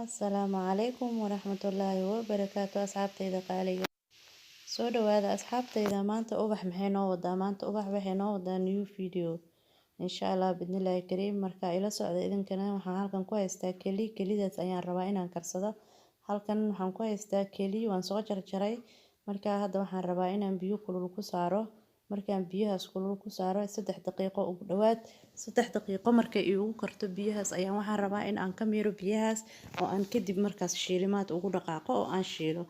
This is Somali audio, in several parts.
Asalaamu calaykum waraxmatullaahi wabarakaatu. Asxaabtayda qaaliga, soo dhawaada. Asxaabtayda, maanta Ubax maxay noo wadaa? Maanta Ubax waxay noo wadaa new video, insha Allah, bidnillaahi kariim. Marka ila socda idinkana. Waxaan halkan ku haystaa keli. Kelidaas ayaan rabaa inaan karsado. Halkan waxaan ku haystaa keli, waan soo jarjaray. Marka hadda waxaan rabaa inaan biyo kulul ku saaro. Markaan biyahaas kulul ku saaro, 3 daqiiqo, ugu dhawaad 3 daqiiqo markay iigu karto biyahaas, ayaan waxaan rabaa in aan ka miiro biyahaas oo aan kadib markaas shiilimaad ugu dhaqaaqo oo aan shiilo.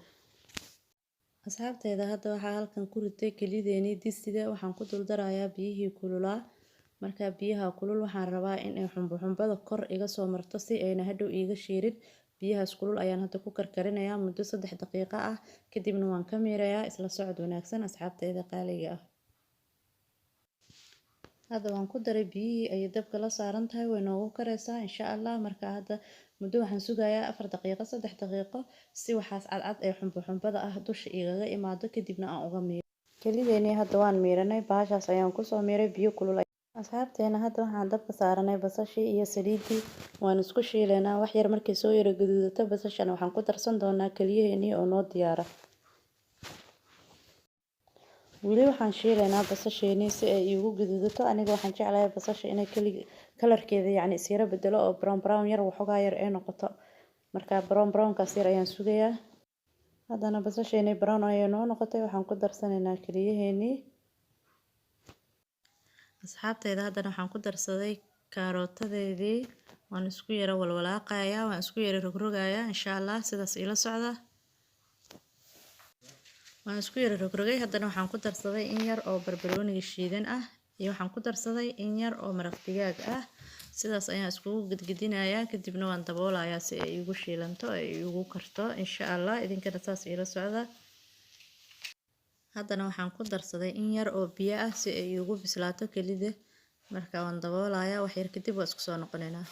Asxaabteyda, hadda waxaa halkan ku ritay kelideenii disida. Waxaan ku dul darayaa biyihii kululaa. Marka biyaha kulul waxaan rabaa in ay xumbo xumbada kor iga soo marto si ayna hadhow iiga shiirin. Biyahaas kulul ayaan hadda ku karkarinayaa muddo 3 daqiiqo ah, kadibna waan ka miirayaa. Isla socod wanaagsan, asxaabteyda qaaliga ah. Hadda waan ku daray biyihii, ayay dabka la saaran tahay, way noogu karaysaa, insha Allah. Marka hadda muddo waxaan sugayaa 4 daqiiqo, 3 daqiiqo, si waxaas cadcad ee xumbo xumbada ah dusha igaga imaado, kadibna aan uga miiro. Kelideenii hadda waan miiranay, bahashaas ayaan kusoo miiray biyo kulul. Asxaabteena, hadda waxaan dabka saaranay basashii iyo saliidii, waan isku shiilaynaa. Wax yar markay soo yaro gaduudato basashana, waxaan ku darsan doonaa keliyaheenii oo noo diyaara. Weli waxaan shiilaynaa basasheenii si ay iigu gaduudato. Aniga waxaan jeclahay basasha inay keli kalarkeeda, yacni, isyara bedelo oo brown brown yar, waxoogaa yar ay noqoto. Marka brown brownkaas yar ayaan sugayaa. Haddana basasheenii brown ayay noo noqotay, waxaan ku darsanaynaa keliyaheenii. Asxaabteyda, haddana waxaan ku darsaday kaarootadeedii. Waan isku yara walwalaaqayaa, waan isku yara rogrogayaa, insha Allah. Sidaas ila socda. Waan isku yara rogrogay. Haddana waxaan ku darsaday in yar oo barbarooniga shiidan ah iyo waxaan ku darsaday in yar oo maraq digaag ah. Sidaas ayaan iskugu gedgedinayaa, kadibna waan daboolayaa si ay iigu shiilanto, ay iigu karto, insha Allah. Idinkana saas iila socda. Haddana waxaan ku darsaday in yar oo biyo ah si ay iigu bislaato kelida. Marka waan daboolayaa. Wax yar kadib waa isku soo noqonaynaa.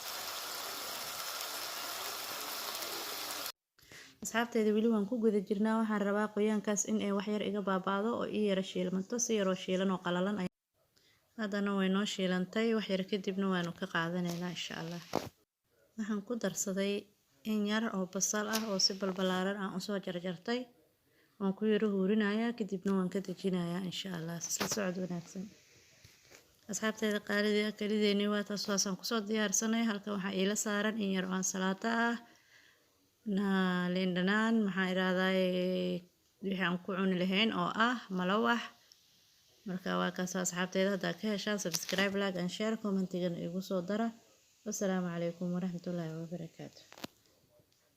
Asxaabteyda, weli waan ku guda jirnaa. Waxaan rabaa qoyaankaas in ay wax yar iga baaba'do oo ii yara shiilmanto, si yaroo shiilan oo qalalan. Haddana way noo shiilantay. Wax yar kadibna waanu ka qaadanaynaa, insha Allah. Waxaan ku darsaday in yar oo basal ah oo si balbalaaran aan usoo jarjartay. Waan ku yaro huurinayaa, kadibna waan ka dejinayaa, insha Allah. Isla socod wanaagsan, asxaabteyda qaalida. Kelideeni waa taas, waasaan kusoo diyaarsanay. Halkan waxaa iila saaran in yar oo ansalaato ah, liin dhanaan, maxaa irahdaa, wixii aan ku cuni lahayn oo ah malawax. Marka waa kaas, asxaabteyda. Haddaa ka heshaan, subscribe, like and share, commentigana igu soo dara. Wasalaamu calaykum waraxmatullaahi wabarakaatu.